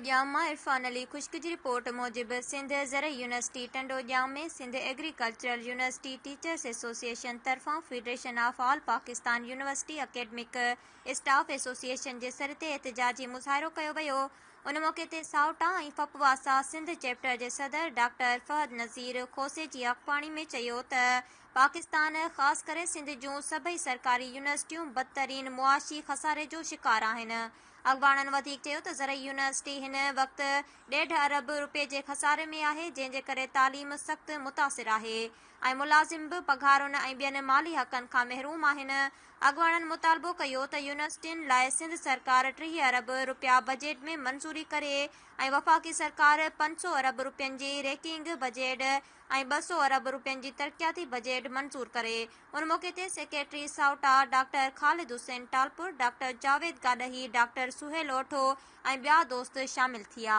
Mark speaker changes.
Speaker 1: ڄام مان عرفان علي خشڪ جي رپورٽ موجب سنڌ زرعي university Tando Jam ۾ Sindh agricultural university teachers association طرفان federation of all Pakistan university academic staff association جي سر تي احتجاجي مظاهرو ڪيو ويو ان موقعي تي ساوٽا ۽ فپواسا سنڌ چيپٽر جي صدر ڊاڪٽر فهد نذير کوسي جي اڳواڻي ۾ چيو ته پاڪستان خاص ڪري سنڌ جون سڀئي سرڪاري يونيورسٽيون بدترين معاشي خساري جو شڪار آهن. اڳواڻن وڌيڪ چيو ته زرعي يونيورسٽي هن وقت ڏيڍ ارب رپئي جي خساري ۾ آهي جنهن جي ڪري تعليم سخت متاثر آهي ۽ ملازم به پگهارن ۽ ٻين مالي حقن کان محروم آهن. اڳواڻن مطالبو ڪيو ته يونيورسٽين لاء سنڌ سرڪار 30 ارب رپيا بجيٽ ۾ منظوري ڪري ۽ وفاقي سرڪار 500 ارب رپين جي ريڪنگ بجيٽ ۽ 200 ارب رپين جي ترقياتي بجيٽ منظور ڪري. ان موقعي تي secretary SAUTA doctor Khalid Hussain Talpur, doctor Javed Gadhi, doctor Sohail Otho ۽ ٻيا دوست شامل ٿيا.